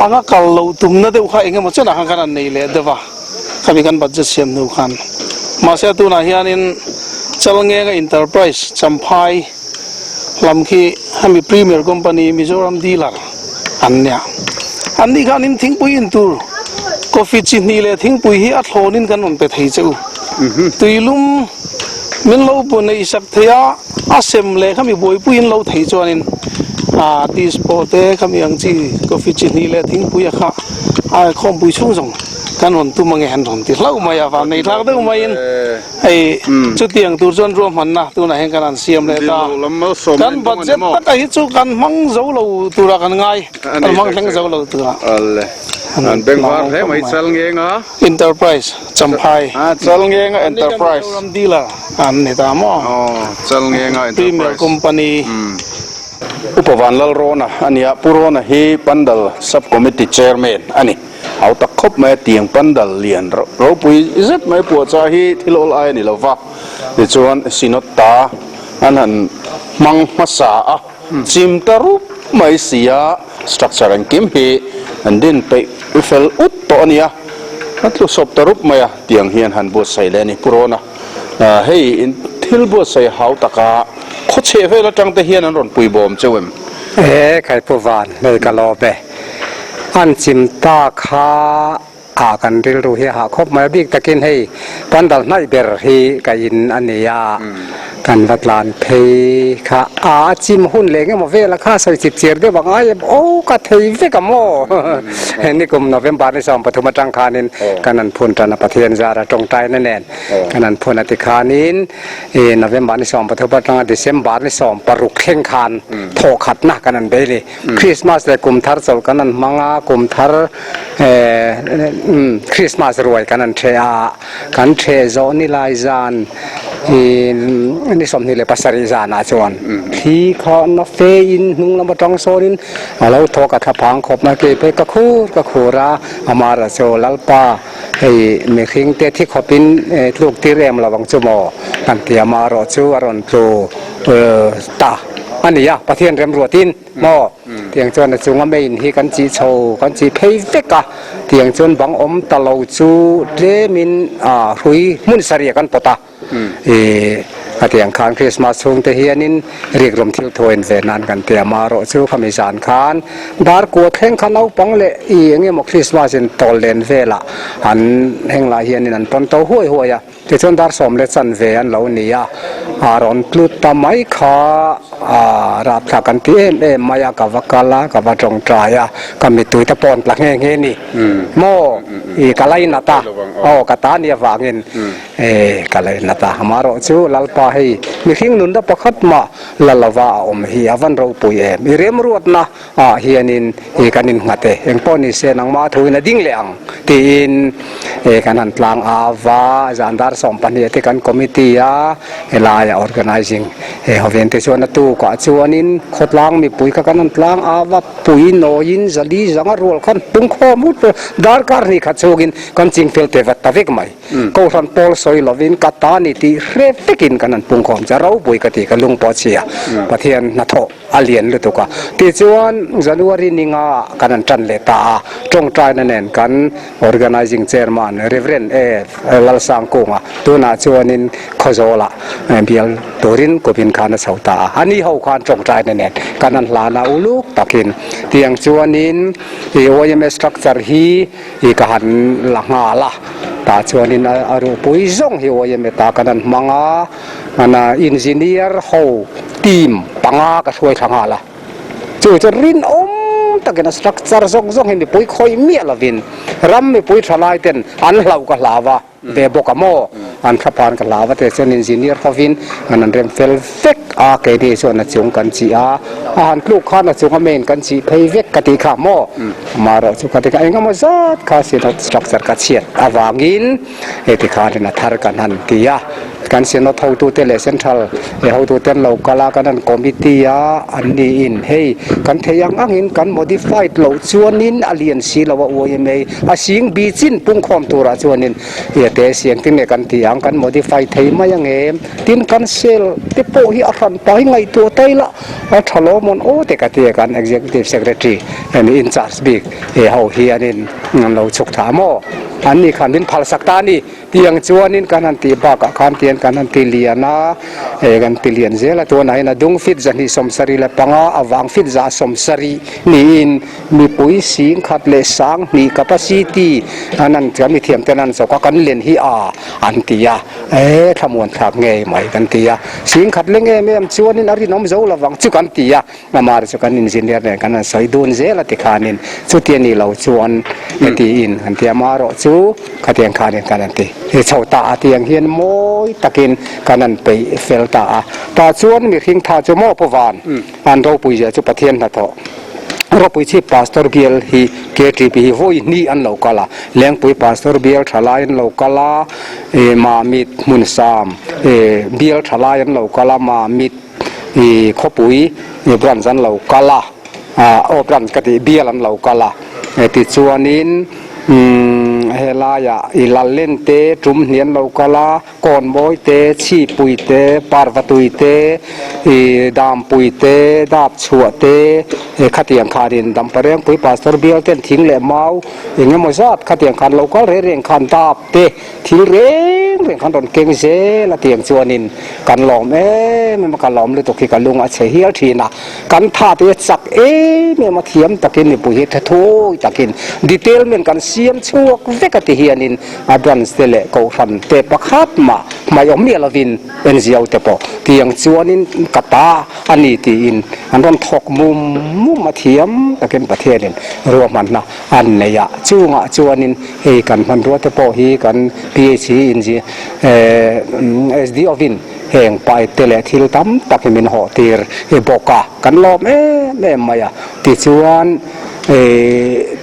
anga kal loh tumna deuh kha eng emaw chenah khan kan han nei leh deuh a, khami kan budget siam hnu khan. Mahse a tunah hianin Chalngenga Enterprise Champhai lam khi hemi Premier Company Mizoram dealer an nia. An nih khanin thingpui in tur coffee chi hnih leh thingpui hi a thlawnin kan rawn pe thei che u. Tuilum min lo bu neih sak thei a. A sem leh khami buaipuiin lo thei chuanin ah dispo te khami ang chi coffee chi hnih leh thingpui a kha a khawmpui chhung zawng kan rawn tum ange han rawn ti hlauh mai a van nei thlak deuh maiin hei chutiang tur chuan ruahmanna tunah hian kan han siam leh ta kan budget taka hi chu kan hmang zo lo turah kan ngai kan hmang thleng zo lo turah an bengvar hle mai Chalngenga Enterprise Champhai. Ah, Chalngenga Enterprise. Mizoram dealer an ni ta maw? Aw, Chalngenga Enterprise. Premier Company. Upa Vanlalrawna a nia, Pu Rawna hi Pandal Sub Committee Chairman a ni. Hau tak khawp mai a, tiang Pandal lian ropui zet mai puahchah hi thil awl ai a ni lo va. Tichuan Synod ta an han hmang hmasa a. Chim ta rup mai si a, structure engkim hi an din peih fel ut tawh a nia, a tlu sawp ta rup mai a, tiang hian han buatsaih leh a ni. Pu Rawna, hei in thil buatsaih hau taka khawchheh vel atang te hian an rawn pui bawm cheu em? E khai Pu Van, hei ka lawm e. An chim ta kha Ah kan rilru hi a hah khawp mai a, bik takin hei pandal hnaih ber hi ka in a ni a, kan va tlan phei kha a a chim hun leh engemaw vel a kha sawi chip chir deuh ang ai em aw ka thei vek a maw nikum November ni 13 atang khanin kan han phun tan a Pathian zara tawngtaina nen kan han phun a tikhanin i November ni 13 atanga December ni 16 thleng khan thawhkhatna kan han bei ni. Christmas leh kum thar chawlh kan han hmang a, kum thar eh Christmas ruai kan han ṭheh a, kan ṭheh zawh ni lai zan ih ni 27 zanah chuan thli kha na fe in hnung lam aṭang sawnin a lo thawk a thlaphang khawp mai kei phei ka khur ka khur a, amara chu Lalpa hei mihring te thi khawpin tluk tir em lo ang chu maw kan ti a, amaherawh chu a rawn tlu ta. A ni a, Pathian remruatin maw? Tiang chuan a chunga main hi kan chih chho, kan chih phei vek a, tiang chuan bang awm ta lo chu tlemin a hrui hmun sarih kan pawt a. Ih, a tiang khan Christmas chhung te hianin rikrum thil thuain ve nan kan ti a, marawh chu khami zan khan dar kua thleng kha naupang leh ih eng emaw Christmas in tawl len velah an henglai hianin an pawn to huai huai a. Tichuan dar sawm leh chanve an lo ni a, a rawn tlut ta mai kha a rapthlak kan ti em em mai a, ka va kal a, ka va tawngtai a, ka mittui te pawh an tla nghe nghe ni maw i ka lainat a, aw ka ta ni avangin e ka lainat a, amaherawh chu Lalpa hei mihring nunna pakhat mah la lova a awm hi a van ropui em, i remruatna ah hianin ih kan innghat e, engpawh ni se nangmah thuin a ding leh ang tiin ih kan han tlang a va, zan dar 12 te kan committee a helaiah organizing he hovente chuan a tukah chuanin khawtlang mipui kha kan han tlang a va, pui nawiin zali zanga rual khan pungkhawm ut darkar hnih khat chhungin kan chingfel te vat ta vek mai. Kohhran pawl sawi lovin ka ta ni tih hre vekin kan han pungkhawm che ropui ka ti ka lung pawh a chhia Pathian hnathawh a lian lutuk a tichuan January ni nga kan han tan leh ta a tawngtaina nen kan Organizing Chairman Rev A Lalsangkunga tunah chuanin Khawzawlah bial turin kumin khan a chho ta a ani ho khan tawngtaina nen kan han hlan a uluk takin tiang chuanin YMA structure hi I ka han la nghal a, tah chuanin a ruhpui zawng hi YMA ta kan han hmang a, hmana engineer ho team panga ka hruai thla nghal a, chu chu rinawm takin a structure zawng zawng hi mipui khawih miah lovin ram mipui tha lai ten an hlauh ka hlau a. Ve bawk a maw? An thlapan ka hlau a te chuan engineer hovin an an rem fel vek a, keini chuan a chung kan chih a, a han tluk khan a chung a main kan chih phei vek ka tih kha maw? Amaherawh chu ka ti kha engemaw zat kha synod structure ka chhiat avangin heti khanin a thar kan han ti a, kan synod hotute leh central hotute an lo kal a, kan han committee a, an niin hei kan theih ang angin kan modified loh chuanin a lian si lo a yma a sing bi chin pungkhawm turah chuanin Ia te siang tin nge kan ti ang, kan modify thei mai ang em? Tin kan sel te pawh hi a hran pah hi ngaihtuah ta ila a tha lo mawn aw te ka ti a, kan executive secretary emaw in charge bik e ho hianin an lo chhuk tha maw? An ni khan min phalsak ta a ni. Tiang chuanin kan han tih bakah khan tian kan han ti lian a, e kan ti lian zel a, tunah hian a dung fit 275, a vang fit 170 niin Mipui sing khat leh sang hnih capacity an an kan mithiam ten an chawk a, kan len hi a an ti a, e thlamuan thlak ngei mai kan ti a, sing khat leng em em chuanin a rinawm zo lovang chu kan ti a, amah chu kan engineer nen kan han sawi dun zel a tikhanin chuti a nih loh chuan tiin kan ti a, amaherawh chu khatiang khanin kan han ti chho ta a, tiang hian mawi takin kan han peih fel ta a, tah chuan mihring tha chu maw Pu Van an ropui zia chu Pathian hnathawh. Ropui chhip Pastor bial hi KTP hi vawi hnih an lo kal a, Lengpui Pastor bial thalai an lo kal a, ih Mamit Hmunsam ih bial thalai an lo kal a, Mamit ih khawpui ih branch an lo kal a, ah aw branch ka tih bial an lo kal a, tichuanin umm helaiah ih Lallen te tum hnih an lo kal a. Kawnmawi te, Chhipui te, Parvatui te, ih Dampui te, Dapchhuah te, eh khatiang khanin Damparengpui Pastor bial ten thing leh mau eng emaw zat khatiang khan lo kal reng reng khan dap te thil reng reng khan rawn keng zel a tiang chuanin kan lawm em em a, ka lawm lutuk hi ka lung a chhe hial thin a, kan tha te chak em em a thiam takin mipui hi tha thawi takin detail men kan siam chhuak vek a ti hianin A branch te leh kohhran te pakhat mah hmai awm miah lovin NGO te pawh tiang chuanin ka ta a ni tiin an rawn thawk mum mum a thiam takin Pathianin ruahmanna an nei a. Chungah chuanin hei kan hmanrua te pawh hi kan PHE in SDO in heng pipe te leh thil tam tak hi min hawh tir bawk a, kan lawm em em mai a. Tichuan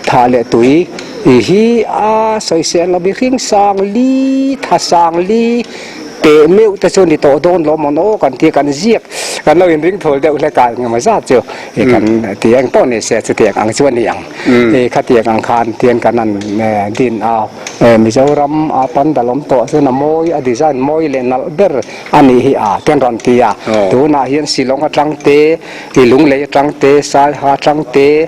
thah leh tui hi a sawisel lo mihring sang li tha sang li teh meuh te chu ni tawh dawn lo mawn aw kan tia kan ziak kan lo inring thawl deuh hlek a engemaw zat chu kan ti eng pawh ni se chutiang ang chu a ni ang khatiang ang khan tian kan han din a Mizoram a pandal awm tawh chuan a mawi a design mawi leh nalh ber a nih hi a tian rawn ti a tunah hian Shillong atang te I Lunglei atang te, Saiha atang te,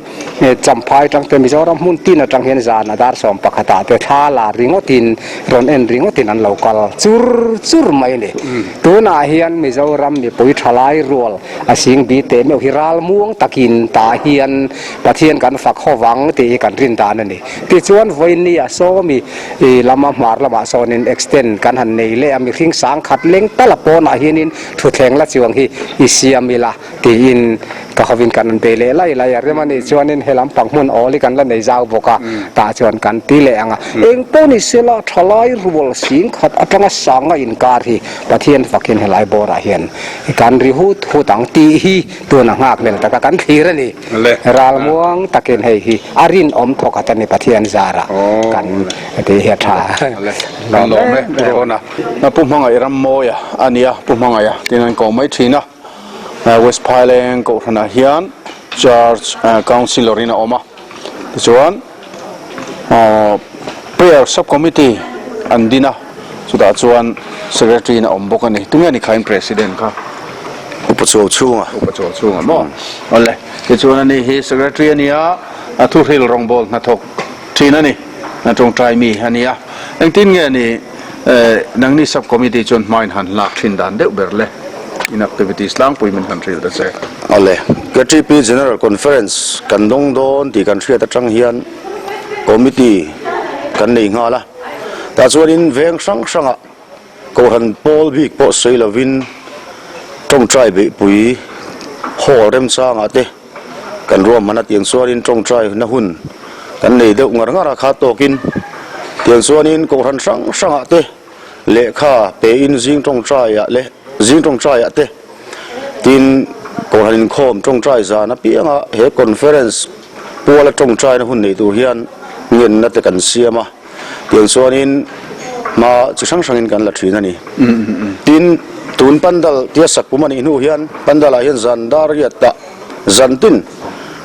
Champhai atang te, Mizoram hmun tin atang hian zan a dar 11 ah te thla la ringawtin rawn en ringawtin an lo kal chur chur mai a ni. Tunah hian Mizoram mipui thalai rual a sing bi teh meuh hi ral muang takin tah hian Pathian kan fak ho vang tih hi kan rin dan a ni. Tichuan vawiin a sawmi lama hmar lamah sawnin extend kan han nei leh a, mihring sangkhat leng tal a pawnah hianin Thutthleng la chuang hi i siam ila tiin ka hovin kan an bei leh lai lai a, rem a nih chuanin he lampang hmun awl hi kan la nei zau bawk a, tah chuan kan ti leh ang a. Eng pawh ni sela thalai rual sing khat atanga sanga inkar hi Pathian fakin helai bawrah hian kan ri hut hut ang tih hi tuna nghak hlel taka kan thlir a ni. Ralmuang takin hei hi a rinawm thawkhat a ni Pathian zarah kan tih hi a tha. Kan lawm e Pu Rawna. Pu Hmangaih Rammawia a ni a, Pu Hmangaiha tiin an ko mai thin a. West Phaileng Kohhranah hian Church Councillor in a awm a, tichuan Prayer Sub Committee an din a, chutah chuan Secretary in a awm bawk a ni. Tunge ni khain President kha? Upa Chuau Chhunga. Upa Chuau Chhunga maw? Awle, tichuan ani hi Secretary a ni a, a thuhril rawngbawl hnathawk thin a ni, a tawngtai mi a ni a. Engtin nge ni nangni sub committee chuan hma in han lak thin dan deuh ber le? In activities tlangpui min han hrilh ta che. Awle, KTP General Conference kan dawng dawn tih kan hriat atang hian committee kan nei nghal a, tah chuanin veng hrang hrangah Kohhran pawl bik pawh sawi lovin tawngtai beihpui hall remchangah te kan ruahman a tiang chuanin tawngtai na hun kan nei deuh ngar ngar a kha tawkin tiang chuanin kohhran hrang hrangah te. Lehkha pein zing tawngtaiah leh zing tawngtaiah te tin Kohhran inkhawm tawngtai zan apianga he conference puala tawngtaina hun nei tur hian ngenna te kan siam a, tiang chuanin hma chi hrang hrangin kan la thin a ni. Tin, tun pandal tia sak pum a nih hnu hian pandalah hian zan dar riatah zan tin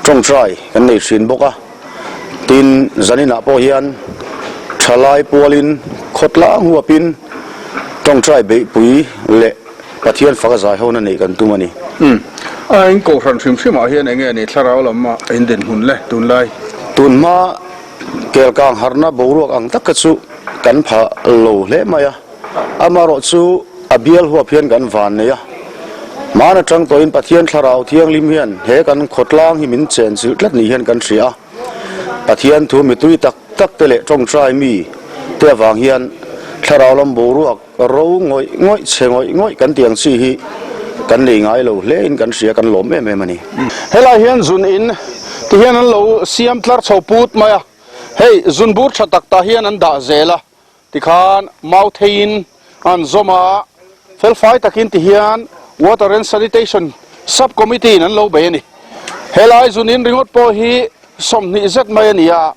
tawngtai kan nei thin bawk a. Tin, zaninah pawh hian thalai pualin khawtlang huapin tawngtai beihpui leh Pathian faka zai hona neih kan tum a ni. Umm. A in kohhran hrim hrimah hian enge ni thlarau lam a in dinhmun le tunlai? Tunhma kelkang harhna boruak ang tak kha chu kan pha lo hle mai a, amarawh chu a bial huap hian kan van nei a. Hmaan atang tawhin Pathian thlarau thianghlim hian he kan khawtlang hi min chenchilh tlat ni hian kan hria a. Pathian thu mitui tak tak te leh tawngtai mi te avang hian thlarau lam boruak ro ngawih ngawih chhe ngawih ngawih kan tih ang chi hi kan nei ngai lo hle in kan hria kan lawm em em a ni. Helai hian zun in ti hian an lo siam tlar chho put mai a, hei zun bur tha tak tah hian an dah zel a. Tikhan mau theiin an zawm a, felfai takin tihian Water and Sanitation Sub Committee in an lo bei a ni. Helai zun in ringawt pawh hi 20 zet mai a ni a,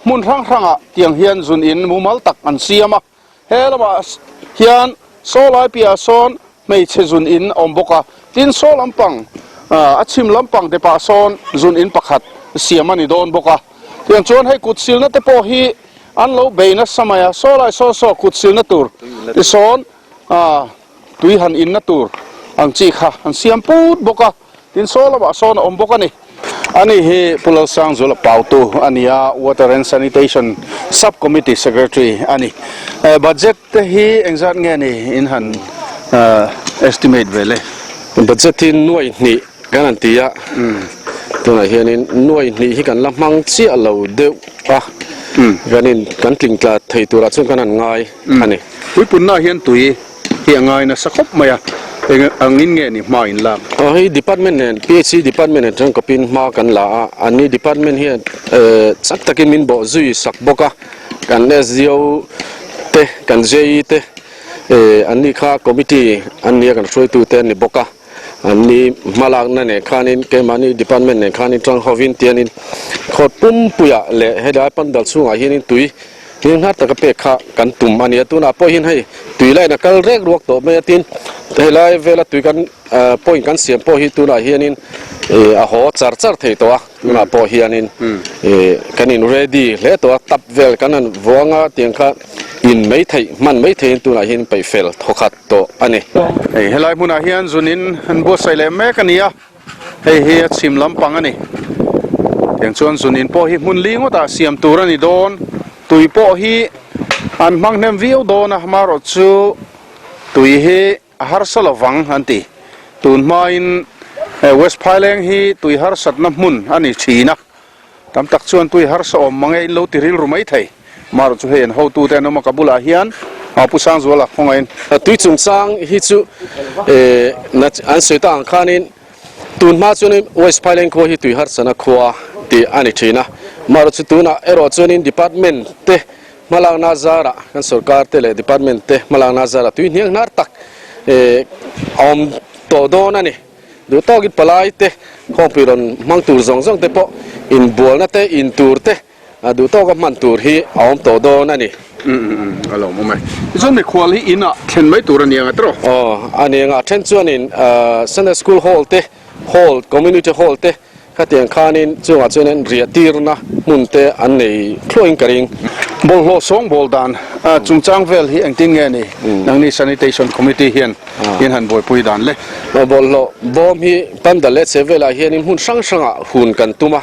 hmun hrang hrangah tiang hian zun in mumal tak an siam a. He lamah hian saw lai piahah sawn hmeichhe zun in a awm bawk a, tin saw lampang a chhim lampang depah sawn zun in pakhat siam a ni dawn bawk a. Tiang chuan hei kut silna te pawh hi An lo bei nasa mai a, saw lai saw saw kut silna tur tisawn tui han inna tur ang chi kha an siam put bawk a, tin saw lamah sawn a awm bawk a ni. Ani hi Pu Lalsangzuala Pautu a ni a, Water and Sanitation Sub Committee Secretary a ni. Budget te hi engzat nge ni in han estimate ve le? Budget hi nuai hnih Kan han ti a, tunah hianin nuai hnih hi kan la hmang chiah lo deuh a, kan in kan tling tla thei turah chuan kan han ngai a ni. Puipunna hian tui hi a ngai nasa khawp mai a, eng angin nge ni hma in lak? Aw hei department nen PHC department nen tangkawpin hma kan la a, anni department hian chak takin min bawh zui sak bawk a, kan SDO te kan JE te anni kha committee an nia kan hruaitute an ni bawk a. Anni hmalakna nen khanin keimahni department nen khanin tang hovin tianin khawt pumpuiah leh helai pandal chhungah hianin tui hming taka pek kha kan tum a ni a. Tunah pawh hian hei tui line a kal rek ruak tawh mai a tin helai vela tui kan point kan siam pawh hi tunah hianin a haw char char thei tawh a. Tunah pawh hianin kan in ready hle tawh a, tap vel kan han vuang a tiang kha in mai theih hman mai theihin tunah hian peih fel thawkhat tawh a ni. Hei helai hmunah hian zunin an buatsaih leh mek a ni a, hei hi a chhim lampang a ni. Tiang chuan zunin pawh hi hmun li ngawtah siam tur a ni dawn, tui pawh hi an hmang hnem viau dawn a, amaherawh chu tui hi a harsa lo vang an ti. Tun hmain West Phaileng hi tui harsatna hmun a ni thin a, tam tak chuan tui harsa awm mange in lo ti rilru mai thei. Amaherawh chu hei an hotute an awm a, ka bulah hian Pu Sangzuala khawngaihin. Tui chungchang hi chu an sawi ta ang khanin tun hma chuanin West Phaileng khua hi tui harsana khua tih a ni thin a. Amaherawh chu tunah erawh chuanin department te Hmalakna zarah kan sorkar te leh department te hmalakna zarah tui hniang hnar tak a awm tawh dawn a ni. Duh tawkin palai te khawngpui rawn hmang tur zawng zawng te pawh inbualna te in tur te duh tawka hman tur hi a awm tawh dawn a ni. A lo awm e. Tichuan mikhual hi inah thlen mai tur a ni ang a tiraw? Aw, a ni ang a. Then chuanin Sunday School Hall te, Hall, Community Hall te Khatiang khanin chungah chuanin riah tirna hmun te an nei thluahin ka ring. Bawlhhlawh sawngbawl dan chungchang vel hi engtin nge ni nangni Sanitation Committee hian in han buaipui dan le? Bawlhhlawh bawm hi pandal leh che velah hianin hmun hrang hrangah hun kan tum a.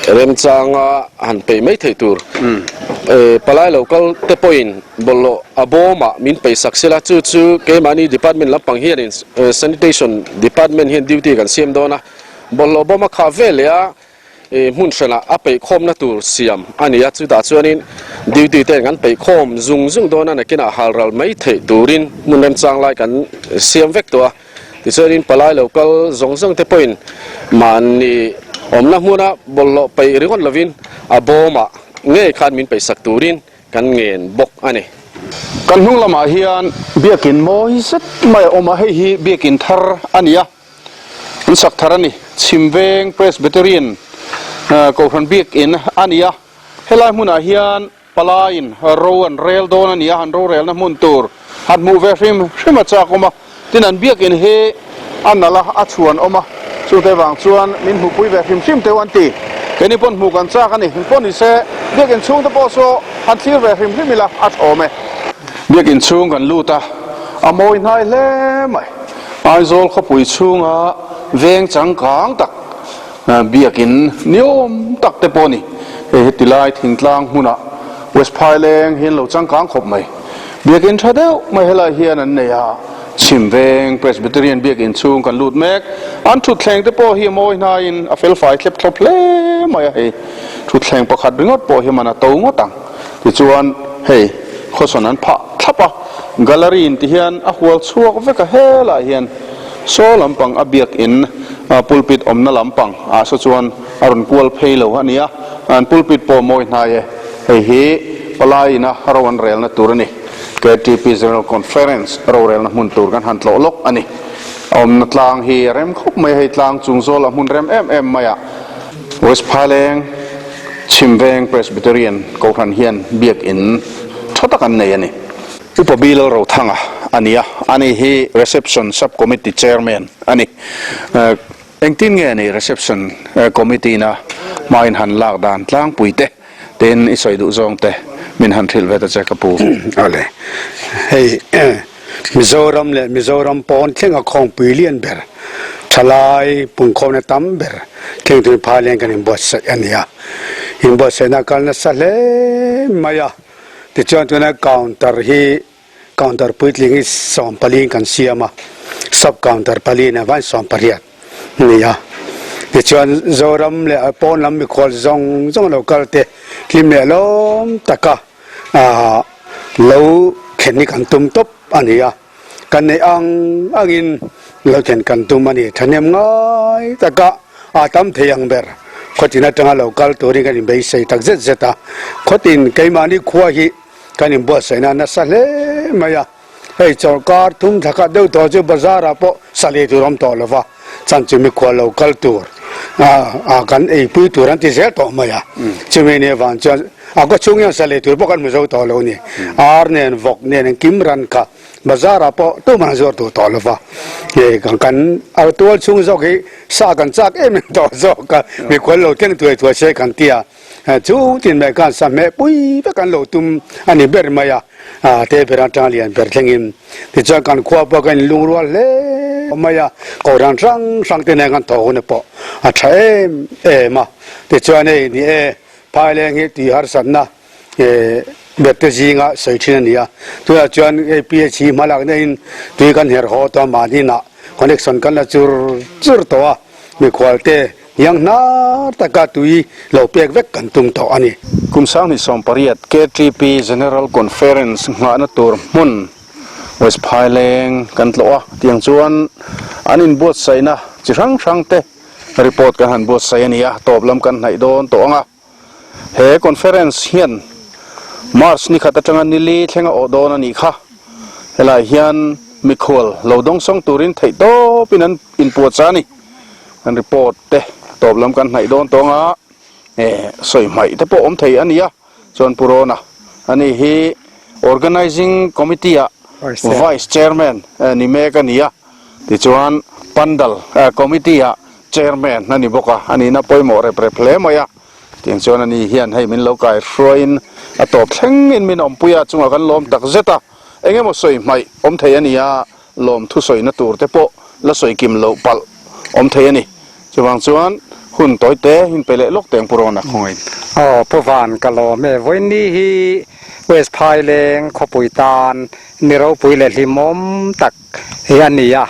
Remchanga han peih mai theih tur palai lo kal te pawhin bawlhhlawh a bawmah min peih sak sela chu chu keimahni department lampang hianin sanitation department hian duty kan siam dawn a bawlhhlawh bawm a khah ve leh a hmun hranah a peih khawmna tur siam a ni a chutah chuanin duty ten kan peih khawm zung zung dawn a nakinah halral mai theih turin hmun remchang lai kan siam vek tawh a. Tichuanin palai lo kal zawng zawng te pawhin mahni awmna hmuna bawlhhlawh peih ringawt lovin a bawmah ngei khan min peihsak turin kan ngen bawk a ni. Kan hnung lamah hian biakin mawi zet mai a awm a, hei hi biakin thar a ni a, an sak thar a ni. Chhimveng Presbyterian Kohhran biakin a ni a, helai hmunah hian Palaiin ro an rel dawn a ni a, han rorelna hmun tur han hmuh ve hrim hrim a chak awm a, tin an biakin hi a nalh a, a chhuan awm a, chute vang chuan min hmuhpui ve hrim hrim teuh an ti. Keini pawn hmuh kan chak a ni, engpawh ni se biakin chhungte pawh saw han thlir ve hrim hrim ila a tha awm e. Biakin chhung kan lut a, a mawi hnai hle mai. Aizawl khawpui chhunga veng changkang tak Biakin niawm tak te pawh a ni. Hei heti lai thingtlang hmunah West Phaileng hi an lo changkang khawp mai. Biakin tha deuh mai helai hian an nei a, Chhim veng Presbyterian biakin chhung kan lut mek. An thutthleng te pawh hi a mawi hnaiin a felfai thlep thlawp hle mai a hei. Thutthleng pakhat ringawt pawh hi man a to ngawt ang. Tichuan hei khawsawn an phah thlap a, gallery in ti hian a hual chhuak vek a helai hian. Saw lampang a biakin pulpit awmna lampang ah saw chuan a rawn kual phei lo a nia, an pulpit pawh mawi hnai e, hei hi palai ina ro an relna tur a ni, KTP General Conference rorelna hmun tur kan han tlawh lawk a ni. A awmna tlang hi a rem khawp mai a, hei tlang chung zawl a hmun rem em em mai a, West Phaileng Chhimveng Presbyterian Kohhran hian biakin tha tak an nei a ni. Upa Bilal Rothanga a ni a, ani hi Reception Sub Committee Chairman a ni. Engtin nge ni Reception Committee na hma in han lak dan tlangpui te tin i sawi duh zawng te min han hrilh ve ta che ka pu. Awle, hei Mizoram leh Mizoram pawn thlenga khawngpui lian ber, thalai punkhawmna tam ber thleng turin Phaileng kan inbuatsaih a ni a. Inbuatsaihna kal nasa hle mai a. Tichuan tuna counter hi counter puitling hi 40 in kan siam a, sub counter pali nen vain 18 a ni a. Tichuan Zoram leh a pawn lam mikhual zawng zawng lo kal te hlim leh lawm taka ah lo thlen hi kan tum tawp a ni a. Kan neih ang angin lo thlen kan tum a ni. Thahnem ngai taka a tam thei ang ber. Khawtin atanga lo kal turin kan inbeisei tak zet zet a. Khawtin keimahni khua hi kan inbuatsaihna nasa hle mai a. Hei chawlhkar thum thla khat deuh tawh chu bazar ah pawh sa lei tur a awm tawh lo va. Chan chu mikhual lo kal tur ah kan eipui tur an ti zel tawh mai a. Chumi ni avang chuan a khaw chhung hian sa lei tur pawh kan hmu zo tawh lo a ni. Ar nen vawk nen engkim ran kha bazar ah pawh tumah an zuar duh tawh lo va. Hei kan a tual chhung zawk hi sa kan chak em em tawh zawk a, mikhual lo thleng thuai thuai se kan ti a. Chu tin mai khan sa hmeh pui vek an lo tum a ni ber mai a, te ber atanga lian ber thlengin. Tichuan kan khua pawh kan inlungrual hle mai a, kohhran hrang hrang te nen kan thawh hun pawh a tha em em a. Tichuan hei ni e, Phaileng hi tui harsatna ber te zinga sawi thin a ni a. Tunah chuan hei PHE hmalak neiin tui kan herh haw tawh a, mahni inah connection kan la chur chur tawh a, mikhual te Hniang hnar taka tui lo pek vek kan tum tawh a ni. Kum 2018 KTP General Conference nghahna tur hmun West Phaileng kan tlawh a, tiang chuan an inbuatsaihna chi hrang hrang te report kan han buatsaih a ni a, tawp lam kan hnaih dawn tawh ang a. He conference hian March ni khat atanga nili thleng a awh dawn a nih kha. Helai hian mikhual lo dawngsawng turin theih tawpin an inpuahchah a ni. Kan report te tawp lam kan hnaih dawn tawng a, sawi hmaih te pawh awm thei a ni a. Chuan Pu Rona a ni hi Organizing Committee ah Vice Chairman ni mek a ni a. Tichuan Pandal Committee ah Chairman a ni bawk a, a nihna pawimawh rep rep hle mai a. Tiang chuan ani hian hei min lo kai hruaiin a tawp thlengin min awmpui a, chungah kan lawm tak zet a. Eng emaw sawi hmaih awm thei a ni a, lawm thusawina tur te pawh la sawi kim loh palh awm thei a ni. Chuvang chuan hun tawi te in pe leh lawk teng Pu Rawna khawngaih. Aw Pu Van ka lawm e, vawiinni hi West Phaileng khawpui tan ni ropui leh hlimawm tak hi a ni a,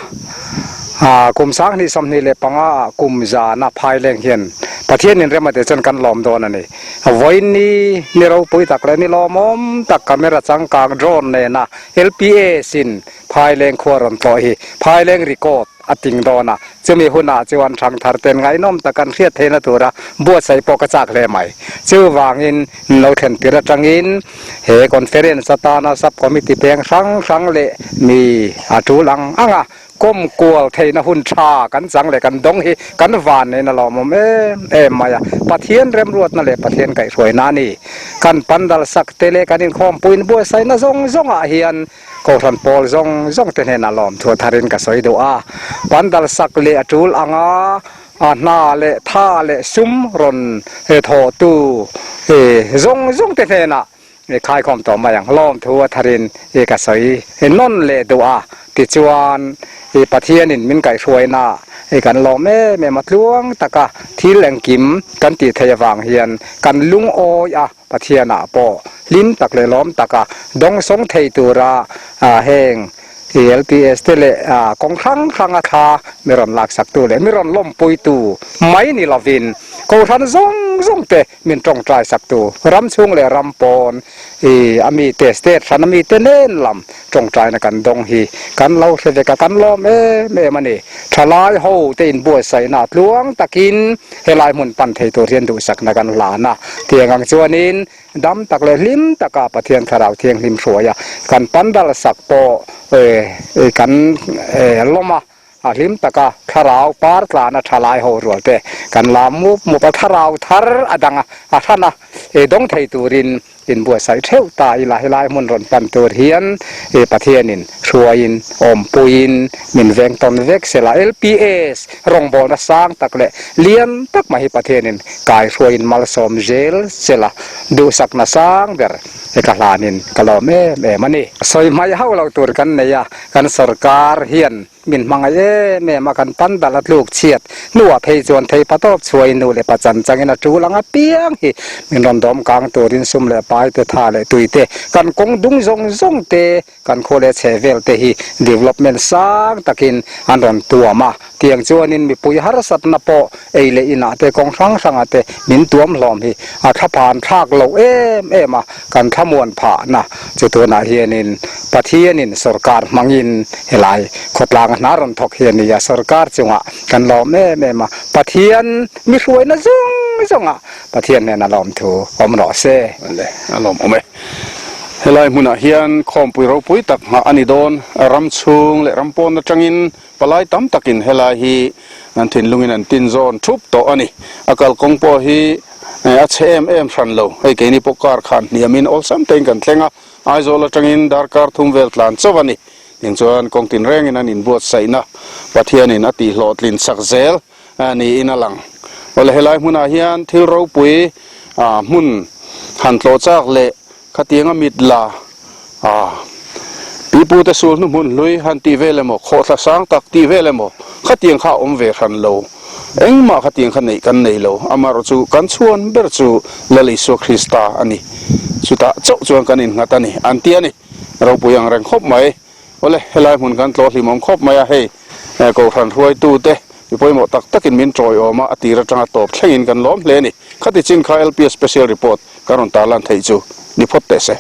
kum 2025 ah kum zana Phaileng hian Pathian inremate chuan kan lawm dawn a ni. Vawiinni ni ropui tak leh ni lawmawm tak camera changkang drone nena LPS in Phaileng khua rawn tlawh hi Phaileng record. a ting dawn a, chumi hunah chuan thangthar ten ngaihnawm tak an hriat theihna tura buatsaih pawh ka chak hle mai. Chuvangin lo thlen tir atangin he conference atana sub committee peng hrang hrang leh mi a tul ang ang a, Kawm kual theihna hun tha kan chang leh kan dawng hi kan van nen a lawmawm em em mai a. Pathian remruatna leh Pathian kaihhruaina a ni. Kan pandal sak te leh kan inkhawmpuiin buatsaihna zawng zawngah hian Kohhran pawl zawng zawng te hnenah lawmthu a tharin ka sawi duh a. Pandal sak leh a tul anga a hna leh tha leh sum rawn thawhtu zawng zawng te hnenah I khaikhawm tawh mai ang. Lawmthu a tharin i ka sawi nawn leh duh a, tichuan i Pathianin min kaihhruaina i kan lawm em em a, tluang taka thil engkim kan tih theih avang hian kan lungawi a, Pathianah pawh hlim tak leh lawm taka dawngsawng thei tura heng i LPS te leh kawng hrang hranga thla mi rawn laksaktu leh mi rawn lawmpuitu mai ni lovin Kohhran zawng zawng te Min tawngtai saktu ram chhung leh ram pawn i a mite state hran a mite nen lam tawngtaina kan dawng hi kan lo hre vek a, kan lawm em em a ni. Thalai ho te inbuatsaihna tluang takin helai hmun pan thei tur hian duhsakna kan hlan a, tiang ang chuanin dam tak leh hlim taka Pathian Thlarau Thianghlim hruaia kan pandal sak pawh kan lawm a. A hlim taka thlarau par tlana tha lai ho rual te kan la mup mup a, thlarau thar a dang a, a hran a, e dawng thei turin inbuatsaih theuh ta ila helai hmun rawn pan tur hian e Pathianin hruaiin awmpuiin min veng tawn vek sela LPS rawngbawlna sang tak leh lian tak mai hi Pathianin kai hruaiin malsawm zel sela duhsakna sang ber e ka hlanin ka lawm em em a ni. Sawi hmaih hauh lo tur kan nei a, Kan sorkar hian min hmangaih em em a, kan pandal a tluk chhiat hnuah phei chuan thei pa tawp chhuain nu leh pa chan changin a tul ang apiang hi min rawn dawm kang turin sum leh pai te tha leh tui te kan kawng dung zawng zawng te kan khaw leh chhe vel te hi development sang takin an rawn tuam a, tiang chuanin mipui harsatna pawh ei leh inah te kawng hrang hrangah te min tuam hlawm hi a thlaphan thlak loh em em a. Kan thlamuan phahna chu tunah hianin Pathianin sorkar hmangin helai khawtlanga hna rawn thawk hi a ni a, sorkar chungah kan lawm em em a, Pathian mi hruaina zawng zawngah Pathian hnena lawmthu awm rawh se. Le, a lawmawm e. Helai hmunah hian khawmpui ropui tak nghah a ni dawn. Ram chhung leh ram pawn atangin palai tam takin helai hi an thinlungin an tin zawn thup tawh a ni. A kalkawng pawh hi a chhe em em hran lo. Hei keini pawh car khan hniamin awlsam tein kan thleng a, Aizawl atangin darkar thum vel tlan chauh a ni. Tin chuan kawng tinrengin an inbuatsaihna Pathianin a tihhlawhtlin chak zel niin a lang. Awle helai hmunah hian thil ropui hmun han tlawh chak leh Khatianga mit la a, pipute sul hnu hmun hlui han tih vel emaw, khawhthla sang tak tih vel emaw, khatiang kha a awm ve hran lo. Engmah khatiang kha neih kan nei lo. Amaherawh chu kan chhuan ber chu Lal Isua Krista a ni. Chutah chauh chuan kan innghat a ni, an ti a ni. Ropui ang reng khawp mai. Awle, helai hmun kan tlawh hlimawm khawp mai a, hei Kohhran hruaitute mi pawimawh tak takin min tawiawm a, a tir atanga tawp thlengin kan lawm hle a ni. Khati chin kha LPS Special Report kan rawn tarlan theih chu ni phawt teh se.